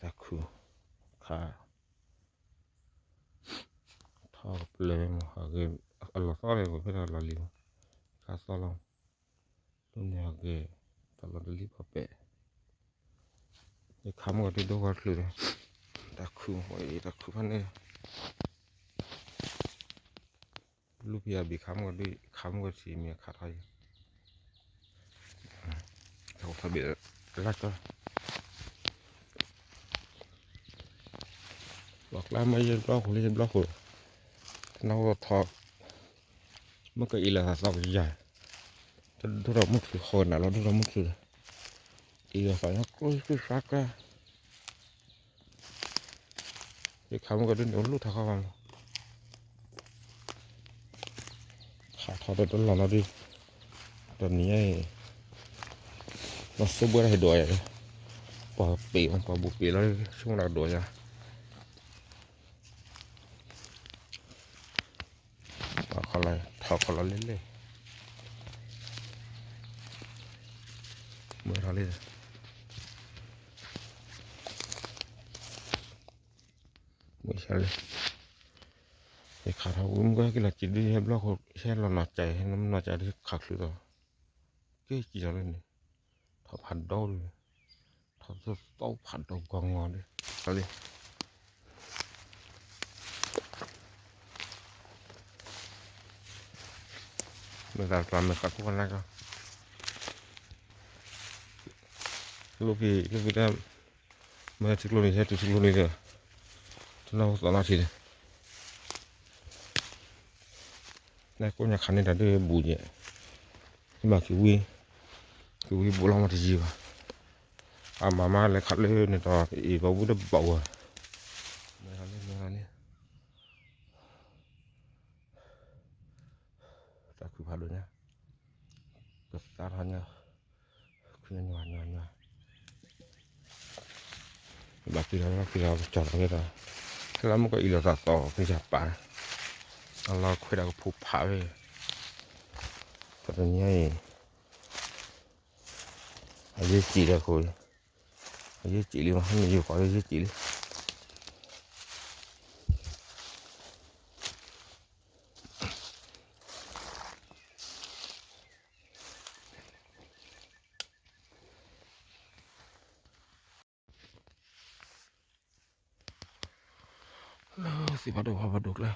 တၢ်ခုၣ်ခါ ထီၣ်ကပျၢၤမး အဂ့ၤ အလီၤသီၣ်လၢပဖဲတၢ်လီၢ်လံၤမး ခါသီၣ်လီၤ လၢန့ၣ်အဂ့ၤ တၢ်လီၢ်တလံၣ်ဖီပဲာ် ယခါမ့ၢ်ကဒုဒိၣ်ဝါချုးဒီး တၢ်ခုၣ်မး တၢ်ခုၣ်ဖးန့ၣ် လူဖံအဘံခါမ့ၢ်ကဒု ခါမ့ၢ်ကထံမ့ၢ်ခါထီၣ်ယံၤ တၢ်အိၣ်ထီၣ်ဘ့ၣ်လၢကၠီ ပှၤကျါမ့ၢ်ယဲၢ်ဘျီၣ်ဃိလၢယဲၢ်ဘျီၣ်ဃိ တနၢ်ဟူထီၣ် မ့ၢ်ကအံးလီၤသးသီကယၤ တဒိၣ်ထီၣ်မုၢ်ချုးဃီနၤလီၤ ဒိၣ်ထီၣ်မုၢ်ချုးလီၤ အံးလီၤသးညါကျိချံကျါကျါ ယခါမ့ၢ်ကဒုန့ၣ် အိၣ်လူၢ်ထီၣ်ခီဘၣ်မး ခးထီၣ်ဒီးတလီၢ်နီၤဒု တနံၤအံၤ နီၢ်စိဘှဲတၢ်ဟဲဒိးယၤ ပှၤပ့ၤမး ပှၤဘူၣ်ပ့ၤလီၤ ဆိကမိၣ်တၢ်ကဒိးယၤ ပှၤခီလီၤ ထီၣ်ခီလီၤလဲၣ်လဲၣ် မ့ၢ်ထီၣ်လံ မ့ၢ်ဆါလံ ယခးထီၣ်ဝံၤမ့ၢ်ကဟဲက့ၤလီၤစံးဒု ဟဲဘျီၣ်ဃိ ဟဲလီၤနီၤကၠး ဟဲနီၤကၠးဒု ခးချုးဒီး က့ၤစံးလီၤလၢန့ၣ် ထီၣ်ဖးဒိၣ်ဒု ထီၣ်သီၣ်ဖးဒိၣ်ဂီၤဂီၤဒု လီၤလံ မ့ၢ်သးတကျါမ့ၢ်ဃးခိၣ်နၢ်ကီ လိၣ်ဖံ လိၣ်ဖံတၢ် မ့ၢ်ဟဲထံကျိနံၤ ဟဲတုၤထံကျိနံၤဒီး တနၢ်ဟူသီၣ်နီၣ်ထံဒီး နကိၣ်ညါခးန့ၢ်တၢ်ဒုးဘူးယဲၢ် မ့ၢ်က့ၤဝံ က့ၤဝံဘူးလီၤမးတယံာ်ဘၣ် အမၤမးလဲၤခးလၢန့ၣ်ဒီး အံၤပှၤဝံတဘၣ်ဝဲ မ့ၢ်လီၤန့ၣ် မ့ၢ်လီၤန့ၣ် တၢ်ခုၣ်ဖးဒိၣ်ညါ ကသါထီၣ်ညါ ခုညါညါညါ ဘၣ်က့ၤလီၤ ဘၣ်က့ၤလီၤ ကကၠီၤလီၤက့ၤဒီး ဟဲလီၤမ့ၢ်ကအံးလီၤသးသီ ကယၤပာ် အလီၤခွဲးဒၣ်ကဖိဖးဝဲ တနံၤအံၤ အယဲၢ်စံးဒီးခိၣ် အယဲၢ်စံးလံမး ဟဲမ့ၢ်ယိၤကီးလၢယဲၢ်စံးလံ လၢသ့ၣ်ဖးဒိၣ်ဖးဖးဒိၣ်ကျဲ ထီၣ်လၢလူၤဘျီၣ်ခိၣ်ချၢထီၣ်ဒု တဆံခံဆံ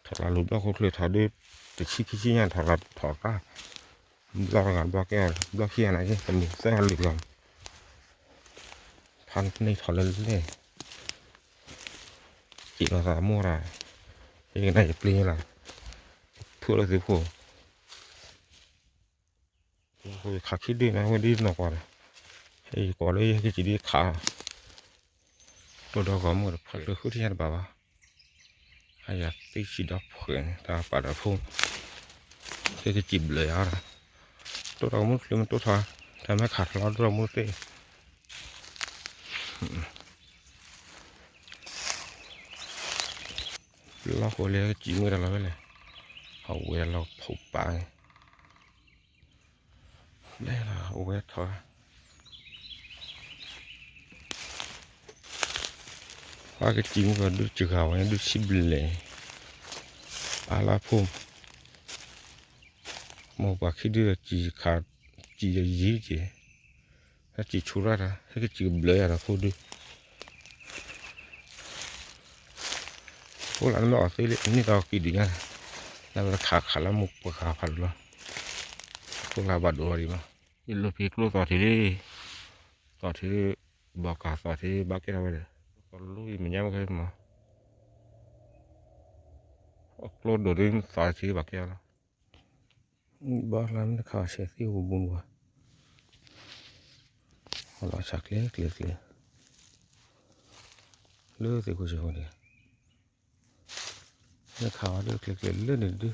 ညါထီၣ်လၢထီၣ်တၢ် ဘျီၣ်တဂၤဘျီၣ်ကဲ ဘျီၣ်ခံဂၤနာ်က့ တမံၤသၢဂၤလွံၢ်ဂၤ ဖးန့ၢ်ထီၣ်လၢလဲၣ် စံးလီၤသးမိၢ်ရၤ ယကနၣ်ယပျ့ၤလီၤ ထူၣ်လၢသုးခိၣ် ခးခံဒုန့ၣ် ဝဲဒ်နီၢ်ကွၢ်ဒီး ဟဲယကွၢ်လၢယဟဲကစံးဒ်ခး ကျိဒီးဂီၤမုၢ်ဒီး ဖးကျၢၤဃုထံၣ်ညါတဘၣ်ဘၣ် အယၤသ့စံးဒီးဖှဲးန့ၣ် တၢ်ပာ်ဒီးဖိ ဟဲကစံးဘျၢယၤဒီး တိၢ်ထီၣ်ကမူၣ်ချံမ့ၢ်တိၢ်ထီၣ် တၢ်မ့ၢ်ခးထီၣ်လီၤတိၢ်ထီၣ်မူၣ်သ့ လီၢ်ဃိလၢကစံးမုၢ်တၢ်လီၤဝဲလဲၣ် အဝဲလီၤဖိပာ်န့ၣ် လဲၤလီၤ အဝဲထီၣ် ပှၤကစံးမုၢ်ကဒုစှၤဝဲဒုစံးဘျဲၣ် အါလၢဖိ မိၢ်ပှၤခံဒုစံးခး စံးယံၤက့ၤ ဟဲစံးဆူရၣ်တၢ် ဟဲကစံးကဘျၢယၤဒီးဖိဒု ဖိလၢနမ့ၢ်အီၣ်သ့လံ နံၣ်သီကံဒုညါ နဝဲခးခးလၢမိၢ်ပှၤခးဖးဒိၣ်လီၤ ဖိလၢဘၣ်ဒိၣ်လီၤဒံးမး ယလိၣ်ဖံကျိသီၣ်ထံလံ သီၣ်ထံ ဘီကၤသီၣ်ထံ ဘၣ်ကဲထီၣ်ဝဲဒီး သီၣ်လူအံၤမဲာ်ညါမ့ၢ်ကဲမး အကျိဒိၣ်ဒ်သီၣ်ထံဘၣ်ကဲလီၤ ဘီလၢမ့ၢ်တခါဆဲးသ့ၣ်ဝူဘူးဝဲ လီၤဆးကျဲကျဲကျဲ လၢသ့ၣ်ခိၣ်ဆဲးဟိုန့ၣ် လၢခးဝဲဒုကျဲကျဲလၢန့ၣ်ဒု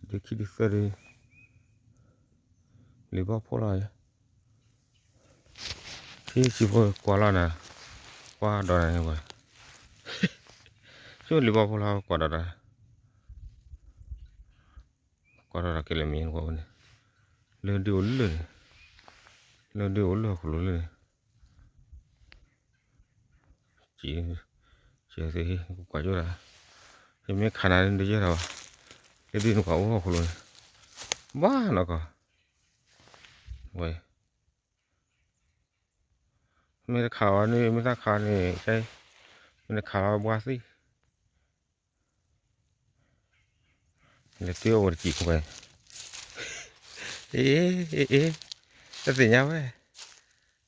ဒုခံဒုသၢဒု လံၤဘီဖိလီၤ ထံဆံဖိကွၢ်လီၤနၤ ကွၢ်ဒီးနၤန့ၣ်ဝဲ ဆိလံၤဘီဖိလီၤကွၢ်ဒီးနၤ ကွၢ်ဒီးနၤကဲလၢမ့ၢ်နကွၢ်ဝဲန့ၣ် လၢဒုအိၣ်လၢန့ၣ် လၢဒုအိၣ်လၢဟီၣ်ခိၣ်လိၤလၢန့ၣ် က့ၤ, က့ၤသ့, ကွၢ်ကၠိတၢ်, ယမ့ၢ်ခးနၤန့ၣ် တယဲၢ်တၢ်ဘၣ်, လၢဒုးနကွၢ်အိၣ်ဟီၣ်ခိၣ်လိၤန့ၣ်, ဘၣ်နီၢ်ကီၢ်, ဝဲ, မ့ၢ်တခးအီၤန့ၣ် မ့ၢ်တခးန့ၣ်, မ့ၢ်တခးလီၤဘှါသံ လဲၤတ့ၢ်အိၣ်တစံၣ်ခိၣ်ဝဲ, အ့ အ့ အ့, တသ့ၣ်ညါဝဲ,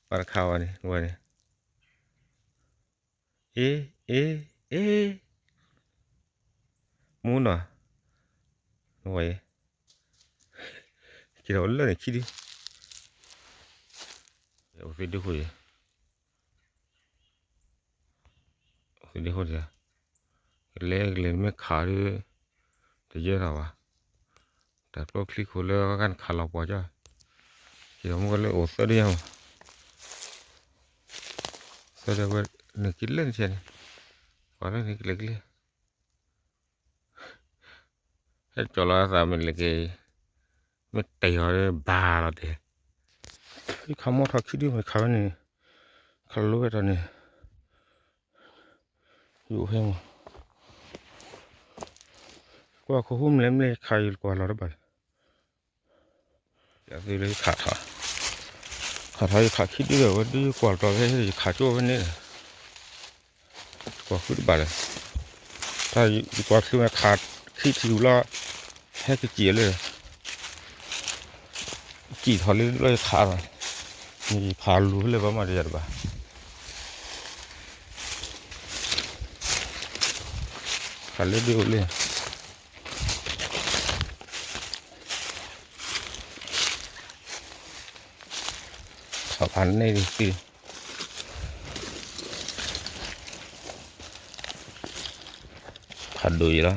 ပှၤတခးဝဲန့ၣ် ဝဲန့ၣ်, အ့ အ့ အ့, မူနီၤ, ဝဲ, က့ၤထီၣ်လၢန့ၣ်ခံဒု, အိၣ်သ့ဒုဃိ, အိၣ်သ့ဒုဃိ, ကလဲၤကလဲၤမ့ၢ်ခးဒီး, တယဲၢ်ထီၣ်ဘၣ်, တၢ်ကျိချံခိၣ်လၢကနခးလီၤပှၤကၠီ, က့ၤထီၣ်မုၢ်ကလၢအိၣ်သၢဒုညါမး, သၢဒုဝဲ, နက့ၤလၢနဆဲန့ၣ်, ပှၤလၢနကလဲၤကလဲၤ ဟဲကၠီလီၤအသးမ့ၢ်လဲၤက့ၤ, မ့ၢ်တဲာ်အီၤဘၣ်လီၤတဲာ်, ယခးမီထီၣ်ခံဒုမ့ၢ်ခးဝဲန့ၣ်, ခးလိဝဲဒီးန့ၣ်, ယအိၣ်ဖဲမး, ကွၢ်ခိၣ်ဟူမလဲၣ်မလဲၣ်ခးယကွၢ်လီၤတဘၣ် ယသုလၢယခးထီၣ်, ခးထီၣ်ယခးခံဒုဒီးဝဲဒုးယကွၢ်လီၤတီၤဖဲယခးကၠိဝဲန့ၣ်, ကွၢ်ဃုတဘၣ်ဒီး, တၢ်ယကွၢ်ချုးဝဲခးခံထံၣ်ဝံၤလီၤ, ဟဲကစံၣ်လၢ, ကစံၣ်ထီၣ်လၢလီၤယခးလီၤ, ယဖးလူၤဖဲလဲၣ်ဘၣ်မးတယၤတဘၣ်, ခးလၢဒုးအိၣ်လၢ ထီၣ်ဖးန့ၢ်သ့, ဖးဒိၣ်အံၤလီၤ,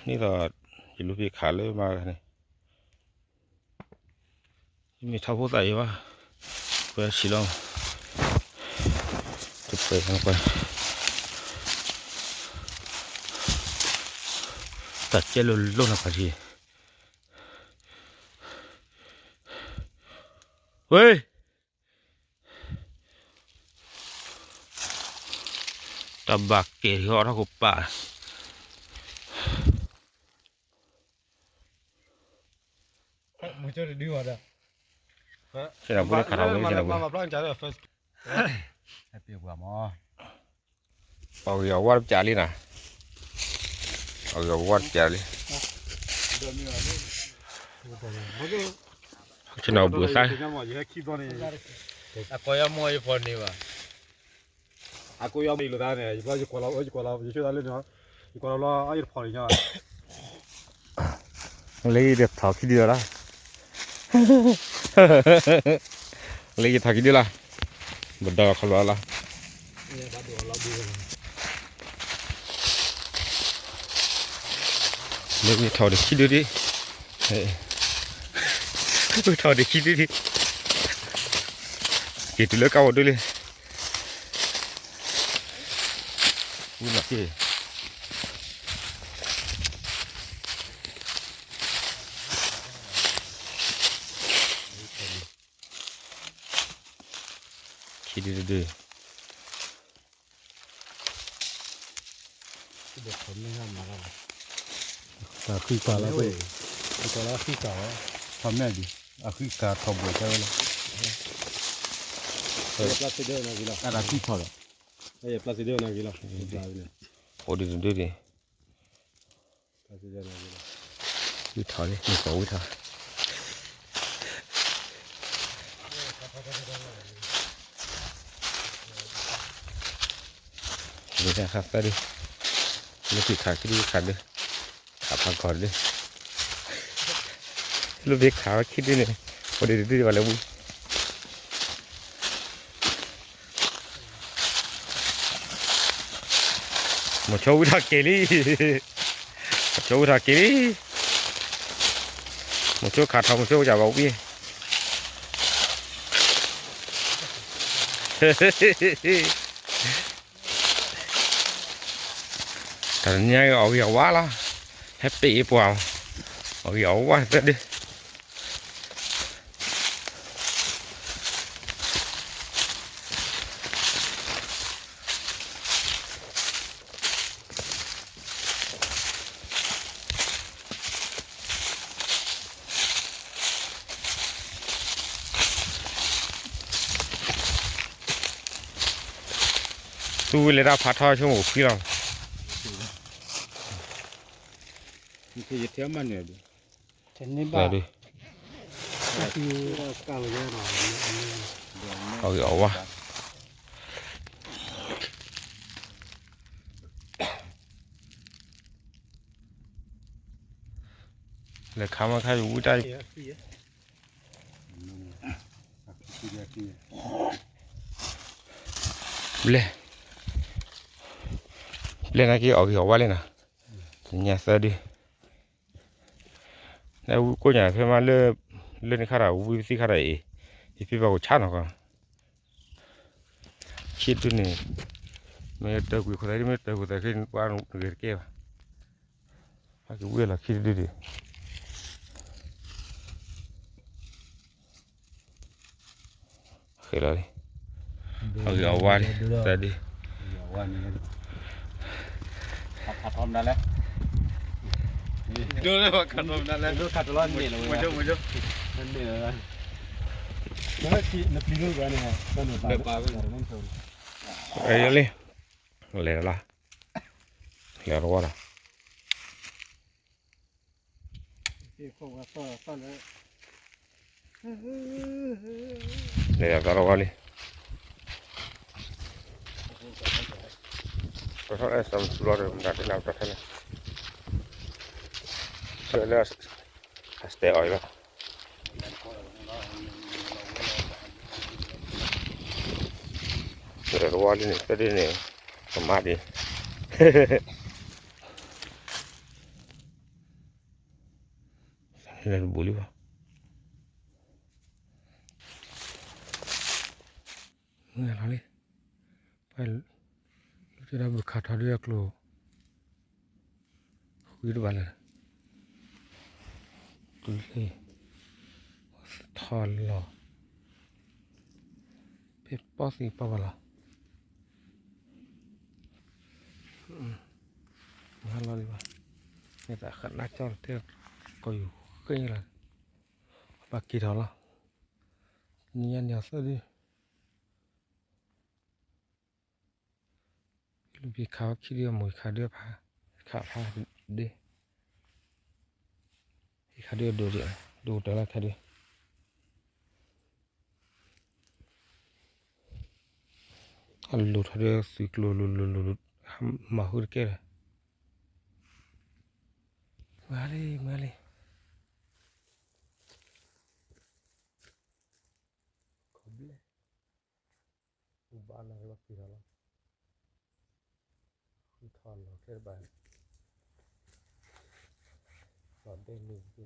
န့ၣ်ဒီး, ယလူၤဖံးခးလၢမၤန့ၣ်, ယမ့ၢ်ထီၣ်ဖိသၣ်အံၤဘၣ်, ကွဲဆံးလီၤ, တပှဲၤ, တၢ်ကဲလိာ်လိာ်နီၤခါထံ, ဝဲ တၢ်ဘၣ်ကဲၤထီၣ်ထီၣ်ခိၣ်ပၢ်, ဆ့ၣ်နီၤပူၤလၢခးထီၣ်ဝဲ, ဆ့ၣ်နီၤပူၤ, အဂ့ၤအဝါတပျးလံနၤ, အဂ့ၤအဝါတပျးလံ, ဆ့ၣ်နီၤပူၤသး, အကီယမိၢ်ယဖီန့ၣ်ဘၣ် အကိးယီၤမ့ၢ်လိာ်သးန့ၣ် ယကွၢ်လီၤ, ယကွၢ်လီၤ, ယဆိသးလၢန့ၣ်, ယကွၢ်လီၤလီၤ အယတဖီၣ်န့ၣ်ညါ, လၢယထီၣ်ခံဒုလီၤ, လၢယထီၣ်ခံဒုလီၤ, ပဒီးခီလီၤလီၤ, လၢယထီၣ်တခံဒုဒံး, ထီၣ်တခံဒုဒံး, က့ၤတုၤလၢကဝီၤဒုလံ ဝံၤလီၤက့ၤ, ခံဒုတဒု, တၢ်ဃံကၤလီၤ, ဃံကၤလီၤ, ထီၣ်မဲာ်ဒံး, အဃံကၤထီၣ်ဘှဲးကဲဝဲလီၤ, တၢ်ဃံထီၣ်ဒီး, အိၣ်ဒံးတဒုဒံး, ဝံထီၣ်လံ မ့ၢ်ကီးဝံထီၣ်, ဝံထီၣ်သၢဒု, လၢခံခးခံဒုခးဒု, ခးဖးကီၢ်ဒု, လၢခံခးဝဲခံဒုန့ၣ်, အိၣ်ဒံးတဒုဘၣ်လၢဝံ မိၤဆိဝံထီၣ်က့ၤလံ, မိၤဆိဝံထီၣ်က့ၤလံ, မိၤဆိခးထီၣ် မိၤဆိကဘၣ်ဝံ, တၢ်တနံၤအံၤအီၣ်ဂံၢ်အီၣ်ဝါလီၤ, ဟဲပ့ၤအပှၤ, အီၣ်ဂံၢ်အီၣ်ဝါသၢဒု. သူဝံၤလဲၤတၢ်ဖးထီဆိကမိၣ်ခွံလီၤ. ယထဲမၤန့ၣ် အဂ့ၤအဝါ လဲၤခါမၤခါယဝံတၢ် ဘျဲၣ် ဘျဲၣ်နာ်က့အီၣ်ဂ့ၤအီၣ်ဝါလဲၣ်နီၤ, ညါသၢဒု နဝံကိးညါဖဲမးလၢ လၢန့ၣ်ခါဒီးဝံသ့ၣ်ခါဒီးအံၤ ယဖံဘၣ်ကဆါနီၤကီး ခံဒုန့ၣ် မ့ၢ်တၢ်ကွံာ်ခိၣ်သးဒ်မ့ၢ်တၢ်ကွံာ်သးခဲန့ၣ် ပှၤဂ့ၤတကဲဘၣ် ဟဲက့ၤဝံလီၤခံတဒုဒံး ဃဲလီၤလံ အဂ့ၤအဝါလံ သၢဒု ခးထီၣ်မနုၤလဲၣ် ဒိၣ်လၢခးထီၣ်မနုၤလဲၣ် နပျံၤလိာ်ဂၤန့ၣ် အဲလံ လဲၤလီၤ လဲၤတဝီလီၤ လဲၤတဝီလံ ပထီၣ်လၢစၢမသူလီၤဒီး မတၤတနၤပထီၣ်ထဲန့ၣ် ဆၢလၢ အစတဲအီၤလီၤ လဲၤတဝီလံန့ၣ် တဒ်န့ၣ် ပမၤဒ် လဲၤတဘူးလံဘၣ် မုၢ်လီၤလံ ပှၤလူၤတ့ၢ်ဒီးဘုခးထီၣ်ဒုအကျိၤ ဃုတဘၣ်လၢၤ တုၤလံ ထီၣ်လီၤ ဖဲပီၣ်သံပီၣ်ဘၣ်လီၤ မၤလီၤဒံးဘၣ် မ့ၢ်သးဃနၣ်ကၠီၣ်တဲ ကိးယူၤဃ့လီၤ ဘၣ်က့ၤထီၣ်လီၤ နံၤညါန့ၣ်အသၢဒု လူၤပံၤခးဝဲခံဒုအမိၢ် ယခးဒုအဖါ ယခးဖါဒု ယခးဒုအဒိၣ်ဒံး ဒိၣ်တၢ်လၢခဲဒု အလူၤထီၣ်ဒုသုးကျိၤလူၤလူၤလူၤ မၤဃုတကဲလၢၤ မၤလံ မၤလံ ခီဘျဲၣ် ဘၣ်နီၢ်ဘၣ်က့ၤထီၣ်လီၤ ဃုထီၣ်လီၤခဲတဘၣ် လီၤဒဲန့ၣ် သုလဲၤတုၤဖဲ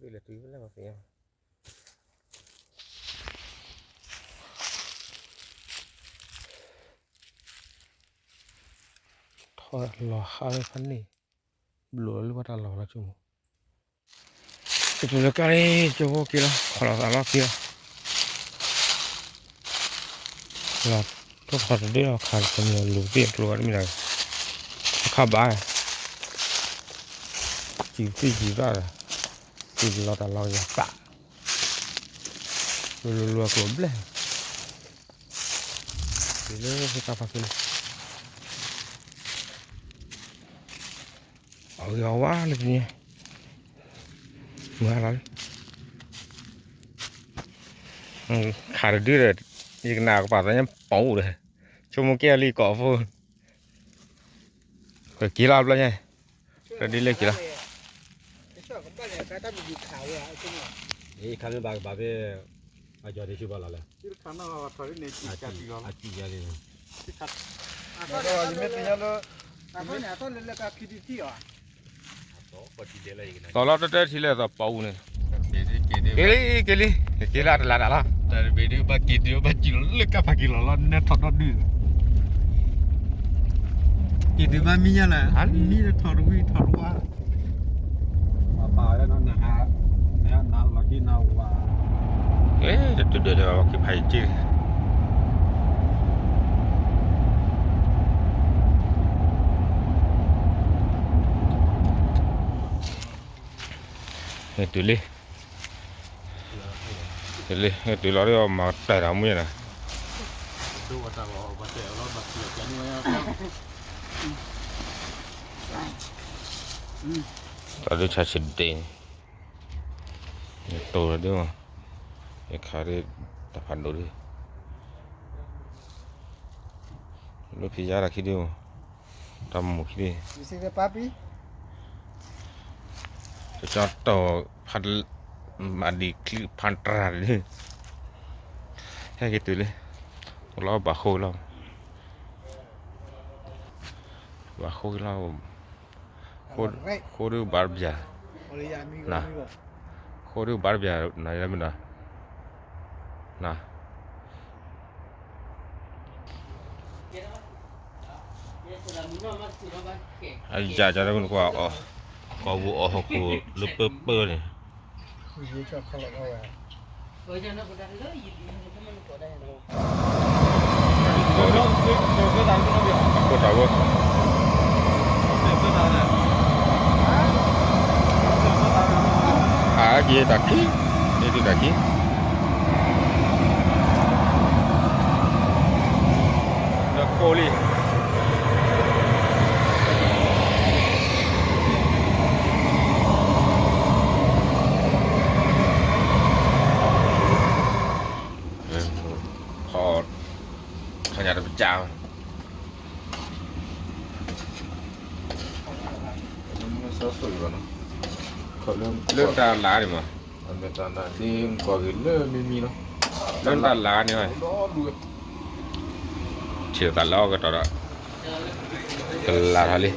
လဲၣ်မသ့ၣ်ညါ ထီၣ်လီၤဟးဝဲဖဲန့ၣ် ဘျိးလၢပှၤတၢ်လီၢ်လီၤဆိကမိၣ် ကတိၤလၢကါလံ ကၠိဖိက့ၤလီၤ ခီလီၤသးလီၤက့ၤလီၤ လီၤထီၣ်ထီၣ်တဒုလီၤ ခးတမံၤလူၤသ့ၣ်ကျိၤတမံၤလီၤ ခါဘၣ် စံးသ့ၣ်စံးသၣ်ဒီး စံးလီၤတၢ်လီၤယၤသး လူၤလူၤလူၤအကျိၤဘျဲၣ် တုၤလၢကါဖးက့ၤလံ အဂ့ၤအဝါလၢပညဲ မၤလီၤလံ ခးတဒုဒီး ယကနၣ်ကပာ်သးညါပီၤအိၣ်ဒီး ဆိကမိၣ်ကဲလံကိးဖိ က့ၤလီၤဘျီညါ တဒ်လဲၣ်က့ၤလီၤ ခးမ့ၢ်ဘၣ်ကဘၣ်ဖဲ အယီၤဒ့ဆူဘၣ်လီၤလဲၣ် အစံၣ်ယၤန့ၣ် ယမ့ၢ်သ့ၣ်ညါလၢ သီလီၤတၢ်တၢ်ထံလၢသီပီအူန့ၣ် က့ၤလံ က့ၤလံ က့ၤလၢတလးတၢ်လီၤ တၢ်တဘ့ၣ်ဒုးဘၣ်က့ၤဒုးဘၣ်က့ၤလီၤလၢကါဖးက့ၤလီၤလီၤ နဲထီၣ်ဒီဒုး က့ၤဒုးမးမံညါလၢ မံထီၣ်တဝံထီၣ်တဝါ ပာ်ပာ်ဝဲနီၤ နဟး နဟးနၤလီၤက့ၤနၤဝါ တတုၤဒၢးဒီးက့ၤဖးယံၤက့ၤ တုၤလံ လၢ တုၤလီၤဒီးမၤတၢ်တၢ်မူန့ၣ်, တၢ်ဒုးဆါဆံးဒ့န့ၣ်, ယတိၢ်လီၤဒုးမး, ယခးဒုး တၢ်ဖးဒိၣ်ဒုး, လၢဖံးယါတၢ်ခံဒုးမး, တၢ်မူခံဒုး တကတီၢ်ဖး မၤဒံးချံဖးတရၣ်ဒုး, ဟဲက့ၤတုၤလံ, လီၤဘၣ်ဃိလီၤ, ဘၣ်ဃိလီၤ, ဃိဒုးဘၣ်တဘျီ, ဃိဒုးဘၣ်တဘျီ, နမ့ၢ်ဒီး အယၤကၠီဒၣ်မုၢ်နကွၢ်အီၤ, ကီၢ်ပူၤအီၣ်ဟီၣ်ခိၣ်လၢပၢပၢန့ၣ်, အခိၣ်တၢ်ဝဲ, အက့ၤတၢ်ခံ, အ့ၣ်ဒုးတၢ်ခံ ဒီးကိးလံ, ခီညါတပစၢ်, လၢတၢ်လါန့ၣ်မး, လၢတၢ်လါန့ၣ်, ထံၣ်တၢ်လါန့ၣ်, ကလၤထီၣ်လံ, ကလၤလံ, ကအိၣ်လီ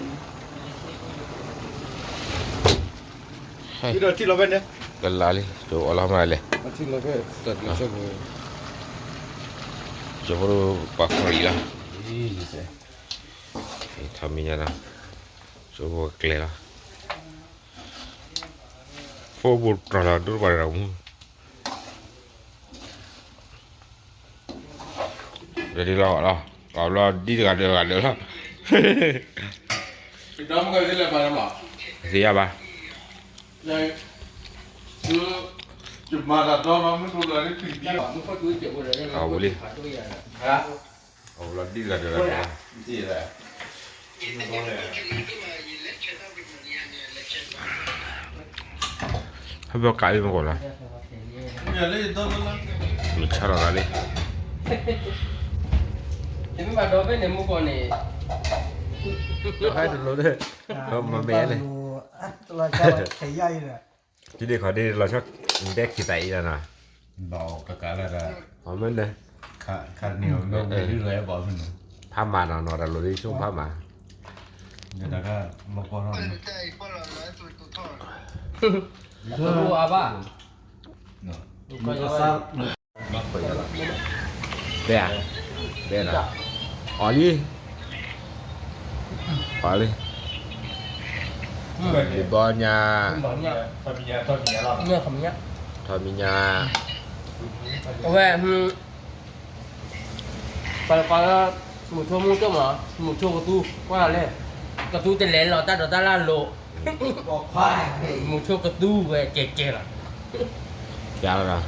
ၤမးလဲၣ်, ကၠိဖိပှၤခရံာ်လီၤ, ထီၣ်မံၤညါလီၤ, ကၠိဖိကျဲလီၤ, ဖိပူၤတြီၢ်လီၤဒိၣ်တပှၤတဂၤမူ ready လီၤလီၤ, အဘျီဒ်တဂၤဒီးတဂၤဒီးလီၤ, သ့ၣ်ညါဘၣ်, အဝဲလံ, အဘျီဒ်တဂၤဒီးတဂၤဒီးလီၤ. ဟဲဘျီကးလံမ့ၢ်ကီးလီၤ, မုၢ်ဆါလီၤဂၤလံ, တမ့ၢ်ဘၣ်ဒီးဖဲန့ၣ်မ့ၢ်ကီးန့ၣ်, ဟဲတလိၤလၢ, မ့ၢ်လဲၣ်, တလီၤဆီ, တဒ့ခီဒ့လီၤဆီ, ဒဲခံသးအံၤလီၤနီၤ, ဘၣ်ကကးလၢဒၣ်, အမ့ၢ်န့ၣ်, ဖးမၤနီၤနီၤ တၢ်လိၤလံဆိဖးမၤ, တၢ်ဘၣ်, ဘဲဧါ, ဘဲနီၤ, အီၤလံ, အီၤလံ, ဘီညါ, ထီၣ်မံၤညါ, အဝဲ ပှၤကိးလၢ မုၢ်ဆိမူကၠိမး, မုၢ်ဆိကသူ, ကွၢ်လၢ်, ကသူတလဲၤလီၤတၢ်ဒိးတၢ်လၢ်လိၤ, မုၢ်ဆိကသူဝဲကဲကဲလီၤ,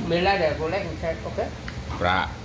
မ့ၢ်လၢဒီး ပြး